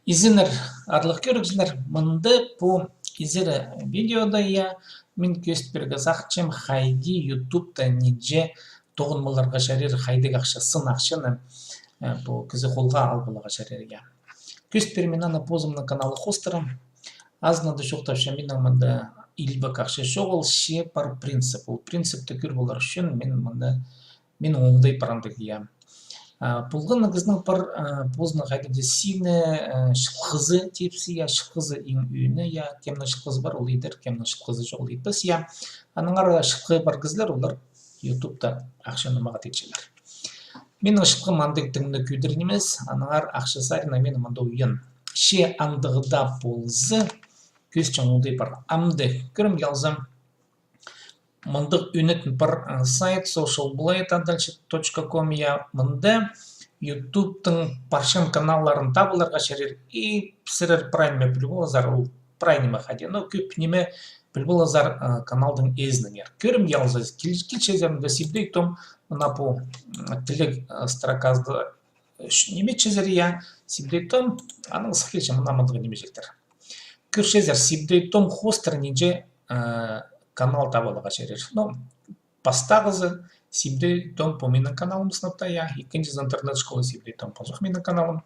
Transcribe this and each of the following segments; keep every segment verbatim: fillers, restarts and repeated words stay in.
Изеннер, аарлығ кӧрігҷілер, мында пу изері видеода, я, мин кӧзіт пирерге сағынчам, хайди ютубта нинҷе тоғын поларға чарир, хайдағ ахча, сын ахчаны, э, пу кізі холға ал поларға чарир, я. Кӧзіт пирем мин аны позымның каналы хоостыра. Азынада чоохтапчам, минің мында илбек ахча чоғыл, че пар принцип. Ол принципті кӧр полар ӱчӱн мин мында, мин оңдай парандығ, я. А, полған на кізінің пар, а, позының хайдағ-да сині, а, чылғызы тіпче, я, чылғызы иң ӧӧні, я, кемнің чылғызы пар, ол идер, кемнің чылғызы чоғыл, ол итпес, я. Аннаңар чылғы пар кізілер, олар ютубта ахчаны мағат итчелер. Минің чылғым андағ тың на кӧдір нимес, аннаңар ахча саринаң мин мында уян. Че андағ даа полза, кӧзітчем оңдай пар. Амды кӧрімге алза, мындағ ӧнетін пар, а, сайт, social blade а дальше точка ком, я, мында ютубтың парчан каналларын таап аларға чарир, и сірер прай ниме піліп аларзар, ол прай ниме хайди. Но кӧп ниме піліп аларзар, а, каналдың ээзінеңер. Кӧрімге алза, кил-, килчезер мында Сибдей Том, мына пу, м, тілег, а, строказы, ш-, ниме итчезер, я, Сибдей Том, аның сых килче, мына мындағ ниме чектер. Кӧрчезер, Сибдей Том хоостыра нинҷе, э, канал таап аларға чарир. Ну, пастағызы, Сибдей Том пу минің каналым сынап та, я, ікінҷізі интернет-школа Сибдей Том пазох минің каналым.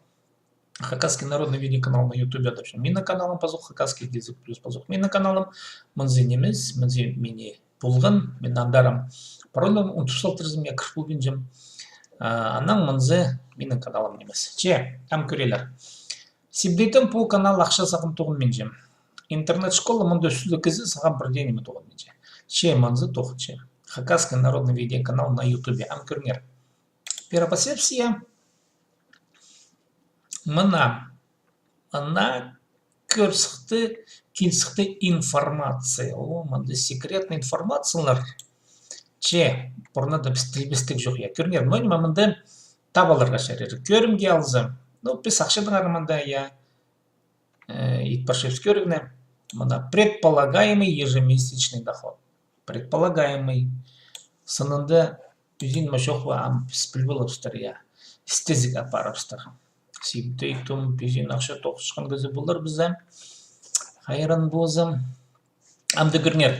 Хакасское народное видение канал на ютубе, да, минің каналым пазох, Хакасский язык плюс пазох минің каналым. Мынзы нимес, мынзы мині полған, мин андарым парольны унтып салтырзым, я, кір полбинчам. А, анаң мынзы минің каналым нимес. Че, ам кӧрелер. Сибдей Том пу канал ахча сағам тоғынминча. Интернет-школа мында ӱстӱлі кізі сағам пірдее ниме тоғынминча. Че мынзы тоғынча. Хакасское народное видение канал на ютубе. Ам кӧріңер. Первая позиция. Мына. Мына кӧр сыхты, кил сыхты информация. О, мында секретный информациялар. Че, пурнада піс тілбестіг чох, я. Кӧріңер, но ниме мында таап аларға чарир. Кӧрімге алза. Ну, піс ахчадаңар мында, я. Э, ит парчабыс кӧрігні. Мына предполагаемый ежемесячный доход. Предполагаемый. Сынында пӱзін ме чох па, ам піс піліп алыбыстыр, я. Істезіг апарыбыстыр. Сибдей Том пӱзін ахча тоғысчатхан кізі полар пізе. Хайран позым. Амды кӧріңер.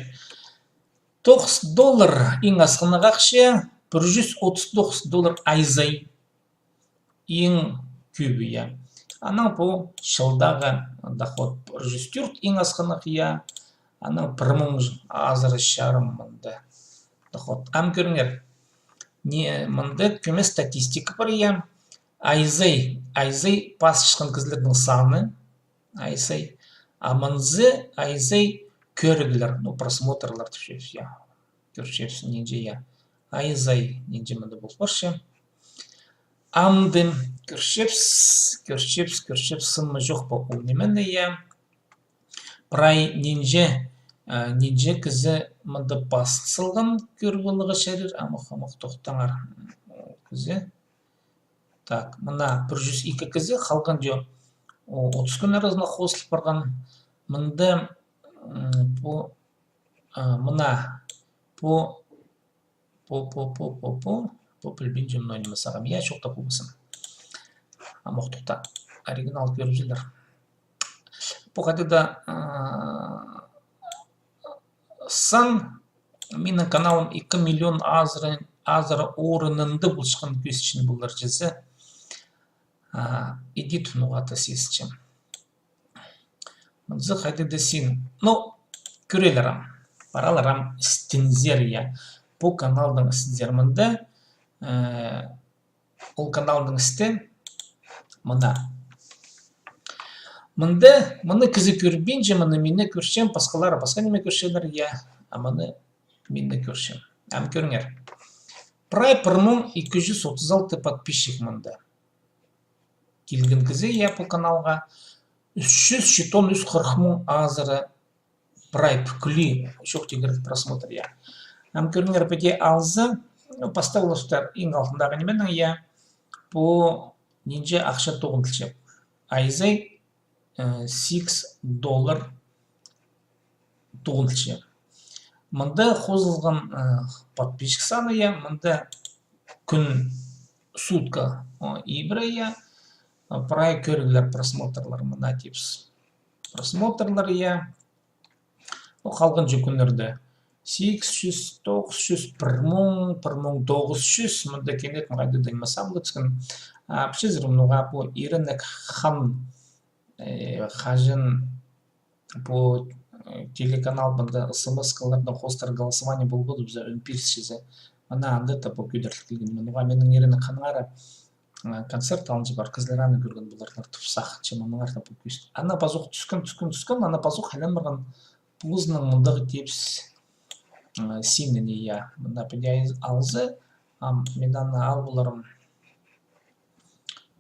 Тоғыс доллар иң асхынах ахча, пір чӱс отыс тоғыс доллар ай сай. Иң кӧбі, я. Анаң пу чылдағы доход пір чӱс тӧрт иң асхынах, я. Анаң пір муң азыра чарым мында доход. Ам кӧріңер. Не, мында кӧме статистика пар, я. Ай сай, ай сай пасчатхан кізілернің саны. Ай сай. А мынзы ай сай кӧріглер, ну, просмотрлар тіпчебіс, я. Кӧрчебіс, нинҷе, я. Ай сай, нинҷе мында пол парча. Амды кӧрчебіс, кӧрчебіс, кӧрчебіс, сын ма чох па ол нимені, я. Прай нинҷе, а, нинҷе кізі мында пас салған кӧр поларға чарир, амох, амох, тохтаңар. Кізі. Так, мына пір чӱс ікі кізі, халған чо, о, отыс кӱн аразында хозыл парған. Мында, м, пу, а, мына пу, пу, пу, пу, пу, пу, пу пілбинчем, но ниме сағам. Я, чоохтап полбассым. Амох, тохта. Оригинал кӧріп чӧрер. Пу хайда да, а, сан минің каналым ікі миллион азыра, азыра орнында полчатхан кӧзітчең полар чізе. А, иди тунуғата сизінчем. Мынзы хайда да син. Ну, кӧрелер ам. Паралар ам істензер, я. Пу каналдың істензер мында, э, ол каналдың істі мына. Мында, мыны кізі кӧрбинче, мыны мин не кӧрчем, пасхалары пасха ниме кӧрчелер, я, а мыны мин не кӧрчем. Ам кӧріңер. Прай пір муң ікі чӱс отыс алты подписчик мында. Килген кізі, я, пу каналға. Ӱс чӱс читон ӱс хырых муң азыра прай пӱкӱле чоохтирға просмотр, я. Ам кӧріңер, піди алза, ну, пастап алыбыстар иң алтындағы нименең, я, пу нинҷе ахча тоғынча. Ай сай, э, сигіс доллар тоғынча. Мында хозылған, э, подписчик саны, я, мында кӱн, сутка, о, ибіре, я. А, прай кӧріглер, просмотрлар, мына типс. Просмотрлар, я. Ол халғанҷы кӱннерде сигіс чӱс, тоғыс чӱс, пір муң, пір муң тоғыс чӱс, мында кенетін хайдағ-да ниме сабылчатхан. А, пілчезер, мынуға пу Иренек Хан, э, хаҷан пу, э, телеканал мында СМС-калардаң хоостыра голосование полбады, пізе ӱн пирісчезер. Мына анда даа пу кӧдіріл килген. Мынуға минің Иренек Ханнаңар, э, концерт алынча пар, кізілер аны кӧрген поларлар, тіп сағынчам, аннаңар даа пу кӧзіт. Ана пазох тӱскен, тӱскен, тӱскен, ана пазох айлан парған позының мындағ типс, э, синіне, я. Мында піди алза, ам, мин аны ал поларым.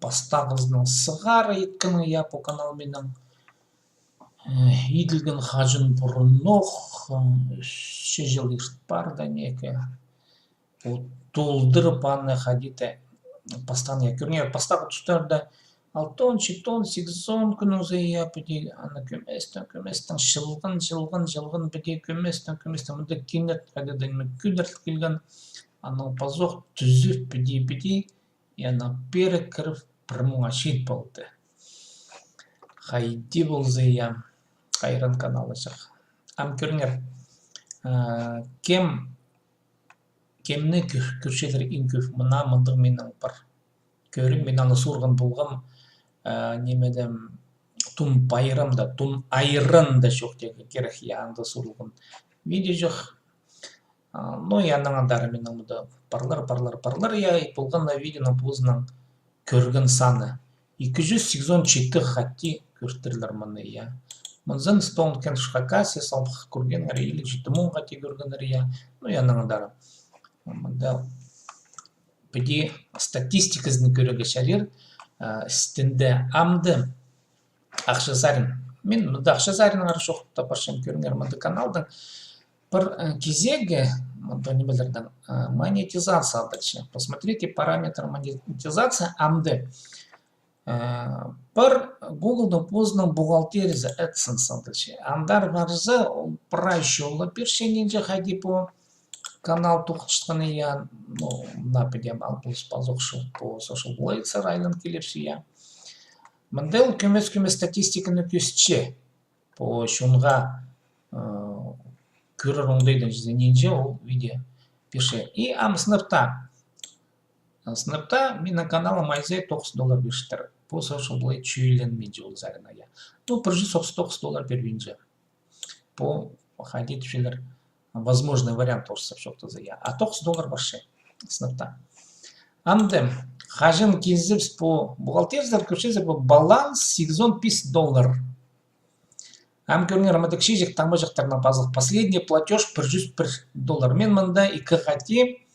Пастағызынаң сығара иткеннең, я, пу канал минің, э, иділген хаҷан пурунох, э, ӱс чыл ирт парды неке. Пу толдырып аны хайди-да, пастаан, я, кӧріңер, пастағы тустарда алтон, читон, сигізон кӱннің соо, я, піди аны кӧместең, кӧместең, чылған, чылған, чылған, піди кӧместең, кӧместең, мында кинет хайди-да ниме кӧдіріл килген, анаң пазох тӱзіп, піди, піди, я, на пері кіріп, пір муңа чит полды. Хайди полза, я, хайран каналҷах. Ам кӧріңер, а, кем, кемні кӧр-, кӧрчезер иң кӧп, мына мындағ минің пар кӧрім, мин аны суурған полғам, а, нимеде, Тун пайрамда, Тун айранда чоохтирға кирек, я, анда суурылған видеоҷах. А, ну, и аннаң андар минің мында парлар, парлар, парлар, я, и полған на видеоның позының кӧрген саны. Ікі чӱс сигізон читі хати кӧртірлер мыны, я. Мынзын Стоунхендж хакас, я, салбах кӧргеннер, илиг читі муң хати кӧргеннер, я. Ну, и аннаң андар. Мында піди статистиказын кӧрерге чарир, а, істінде амды Ахча сарин. Мин мында Ахча сариннаңар чоохтап парчам, кӧріңер, мында каналдың пір, э, кизегі, мында нимелердең, э, монетизация адалча. Посмотрите параметры монетизации, амды. Э, пір Гуглдың позының бухгалтериязы AdSense адалча. Андар парза, ол прай чоллар пирче нинҷе хайди пу канал тоғынчатханы, я, ну, мына піди ам ал полыс пазох чох, пу Social Blade сар айлан килепче, я. Мында ол кӧмес-кӧмес статистиканы кӧзітче. Пу чонға, э, кӧрер оңдайдаң чізе нинҷе ол видео пирче. И ам сынап таа. Сынап таа минің каналым айзай тоғыс доллар пирчеттір. Пу Social Blade чӱйленминче ол сариннаң, я. Ну, пір чӱс отыс тоғыс доллар пирбинче. Пу, хайди тіпчелер, возможный вариант орыстап чоохтаза, я. А тоғыс доллар парча. Сынап таа. Амды, хаҷан килзебіс пу бухгалтерзер, кӧрчезер, пу баланс сигізон пис доллар. Ам кӧріңер, мындағ чиҷек таңмаҷахтарнаң пазох. Последний платёж пір чӱс пір доллар. Мин мында ікі хати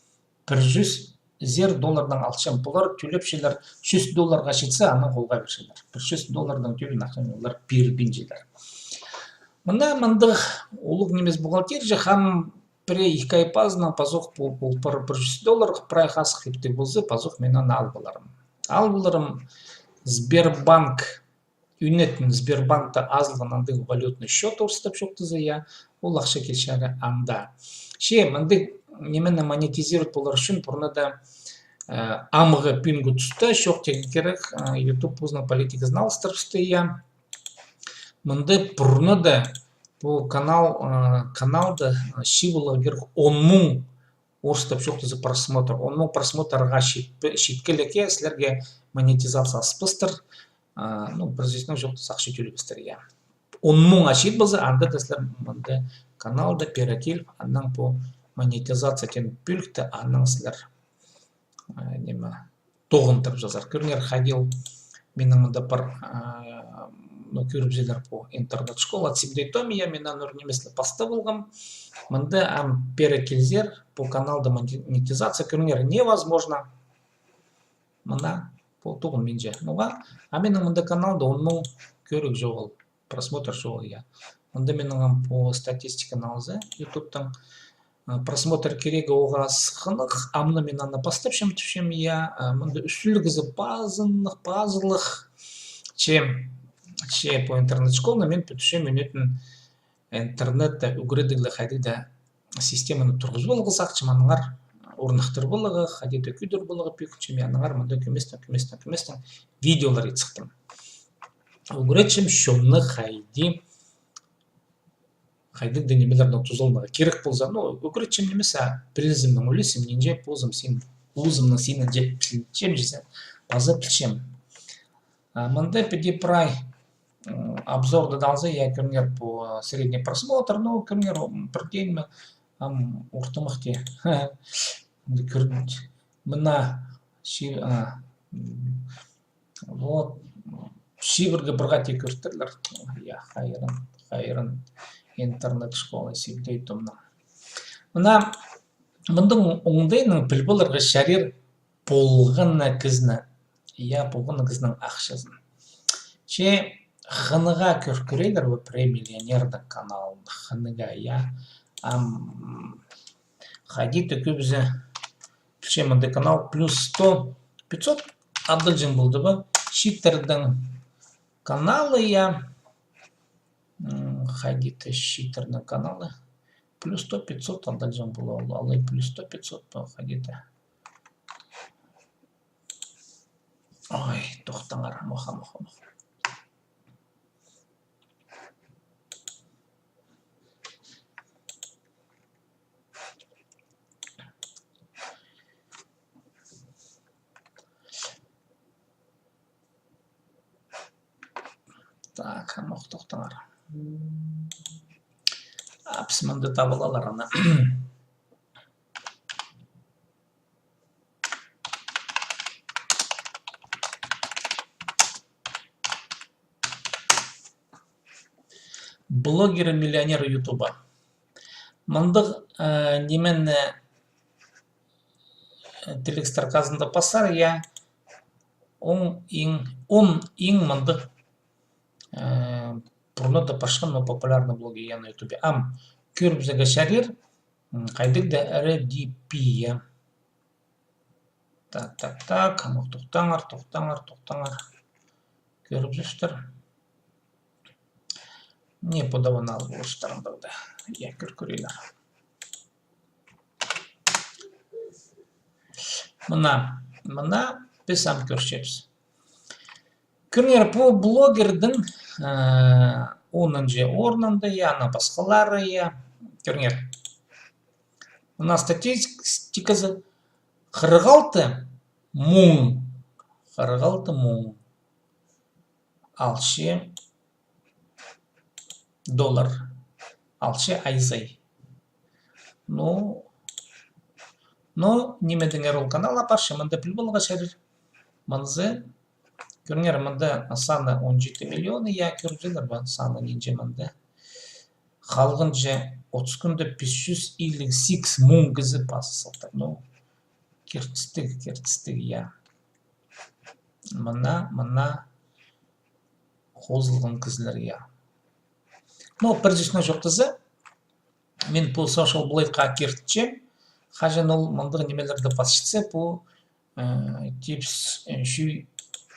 пір чӱс зер долларнаң алчам. Пулар тӧлепчелер, чӱс долларға читсе, анаң холға пирчелер. Пір чӱс доллардаң тӧбін ахчаны олар пирбинчелер. Мына мындағ улуғ нимес бухгалтерия, ам пірее-ікі ай пазынаң пазох пу, пу пір, пір чӱс доллар прай хазых иптіг полза, пазох мин аны ал поларым. Ал поларым Сбербанк. Ӱнетін Сбербанкта азылған андағ валютный счёт орыстап чоохтаза, я, ол ахча килче анда. Че мындағ нимені монетизировать полар ӱчӱн пурнада, э, амғы пӱӱнгі туста чоохтирға кирек, э, YouTube позының политиказын алыстырыбысты, я. Мында пурнада пу канал, э, каналда, э, чыыларға кирек он муң орыстап чоохтаза просмотр. Он муң просмотрға чит-, читкелек, я, сірерге монетизация аспастыр. А, ну, пір сӧснең чоохтаза, ахча тӧлебестер, я. Он муңға чит полза, анда даа сірер мында каналда пеер киліп, анаң пу монетизация теен пӧлікті, анаң сірер, а, ниме, тоғындырып чазар. Кӧріңер, хайди ол минің мында пар, а, ну, кӧрібізелер пу интернет-школа Сибдей Томи, я, мин аны ӱр нимес ле пастап алғам. Мында ам пеер килзер, пу каналда монетизация, кӧріңер, невозможно. Мына, пу тоғынминча. Ноға, а минің мында каналда он муң кӧріг чоғыл, просмотр чоғыл, я. Мында минің ам пу статистиканы алза, ютубтың, а, просмотр кирегі оғаа сығанах, амды мин аны пастапчам, тіпчем, я, а, мында ӱстӱлігізі пазынах, пазылығ, че, че пу интернет-школаны мин пӱдірчем ӱнетін интернетте ӱгредігліг хайдағ-да системаны турғызып аларға сағынчам, аннаңар орныхтыр поларға, хайди-да кӧдір поларға пӧгінчем, я, аннаңар мында кӧместең, кӧместең, кӧместең видеолар ит сыхтым. Ӱгретчем чонны хайди, хайдағ-да нимелернең тузаланарға кирек полза, ну, ӱгретчем нимес, а пілізімнең ӱлесім, нинҷе позым син, позымның синінҷе пілчем чізе, паза пілчем. А, мында піди прай, м, обзорда даа алза, я, кӧріңер, по средний просмотр, ну, кӧріңер, м, пір дее ниме, ам, ортымахти. Мында кӧр-, мына, чи-, а, м, вот, чибіргі пір хати кӧртірлер. Я, хайран, хайран. Интернет школа Сибдей Томның. Мына, мындың оңдайнаң піл поларға чарир полған на кізіні, я, полған на кізінің ахчазын. Че хынығ кӧр кӧрейлер, вот, пірее миллионернің каналын хынығ, я. Ам, хайди-да кӧбізі пілче мында канал плюс сто, пятьсот адалҷаң полды ба? Чииттернің каналы, я. М, хайди-да чииттернің каналы. Плюс сто, пятьсот адалҷаң полар, алай плюс сто, пятьсот па, хайди-да. Ой, тохтаңар, муха, муха, муха. Так, амох тохтаңар. Апс мында табылалар ана. Блогер-миллионер Ютуба. Мындағ, э, нимені, э, тілегестер хазында пасар, я, он иң, он иң мындағ, э, пурнада пасчатхан, но популярный блогер, я, на Ютубе. Ам, кӧрібізерге чарир, м, хайдағ-да Р Д П, я. Так, так, так, амох тохтаңар, тохтаңар, тохтаңар. Кӧрібізерзер. Не подаванал орыстарның да. Я, кӧр кӧрейлер. Мына, мына, піс ам кӧрчебіс. Кӧріңер, пу блогердің, э, онынҷы орнында, я, ана пасхалары, я. Кӧріңер. Мына статистиказы хырых алты муң. Хырых алты муң. Алча доллар. Алча ай сай. Ну, но нимедеңер ол канал апарча, мында піл поларға чарир. Мынзы, кӧріңер, мында саны он читі миллион, я, кӧрзеңер бе, саны нинҷе мында. Халғанҷы отыс кӱнде пис чӱс илиг сигіс муң кізі пазы салтыр. Ну, киртістіг, киртістіг, я. Мына, мына хозылған кізілер, я. Ну, пір сӧснең чоохтаза, мин пу Social Blade-ха киртчем, хаҷан ол мындағ нимелерді пасчатса, пу, э, типс, э, чӱ-,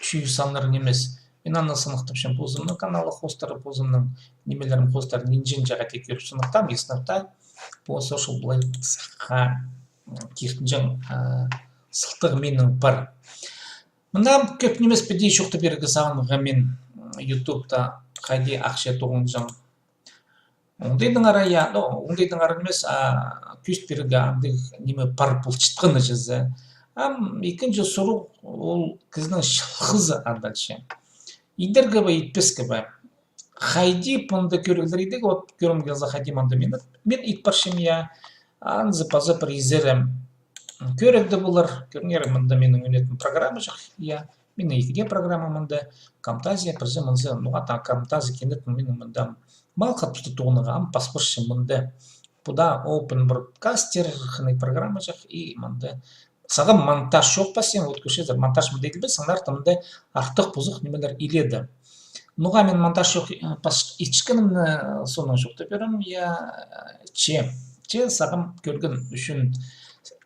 чӱӱ саннар нимес. Мин аны сыныхтапчам позымның каналы хоостыра, позымның нимелерім хоостыра, нинҷе-нинҷе хати кӧріп сыныхтаам, и сыныхта пу Social Blade-ха, м, киртінҷең, э, сылтағ минің пар. Мына кӧп нимес піди чоохтап пирерге сағынғам мин, м, Ютубта хайди ахча тоғынҷаң. Оңдайдаңар, я, ну, оңдайдаңар нимес, а кӧзіт пирерге андағ ниме пар полчатханы чізе. Ам ікінҷі сурығ, ол кізінің чылғызы адалча. Идерге бе, итпеске бе? Хайди пу анда кӧріглер идерге, вот кӧрім килзе, хайди мында мин, мин ит парчам, я. Анзы паза пір изерім кӧрерге полар, кӧріңер, мында минің ӱнетін программа чох, я. Минің ікі дее программа мында, Камтазия, пірсі мынзы, ну, а та Камтазия кинетін минің мында мал хатпысты тоғынарға, ам пас парчам мында. Пу даа Open Broadcaster, хынығ программа чох, и мында сағам монтаж чох па син, вот кӧрчезер, монтаж мында иділбес, саңнар тымда артых пузых нимелер иледі. Ноға мин монтаж чох, э, пас итчеткенімні, э, соонаң чоохтап пирем, я, э, че, че сағам кӧрген ӱчӱн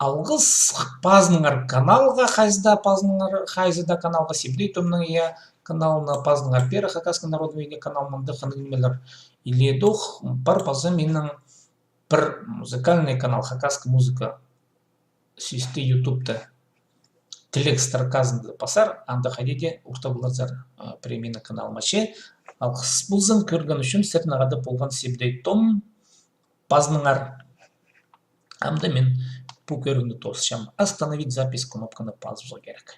алғыс. Пазыныңар каналға, хайзы даа пазыныңар, хайзы даа каналға, Сибдей Томның, я, каналына пазыныңар, Первый Хакасский народный медиа канал, мында хынығ нимелер иледох, пар паза минің пір музыкальный канал, хакасская музыка. сӧсті ютубта тілег строказында пазар, анда хайди дее орта поларзар, а, прямой на каналыма. Че алғыс ползын кӧрген ӱчӱн. Сірернең хада полған Сибдей Том. Пазыныңар. Амды мин пу кӧрігні тоосчам. Остановить запись кнопканы пазыбызарға кирек.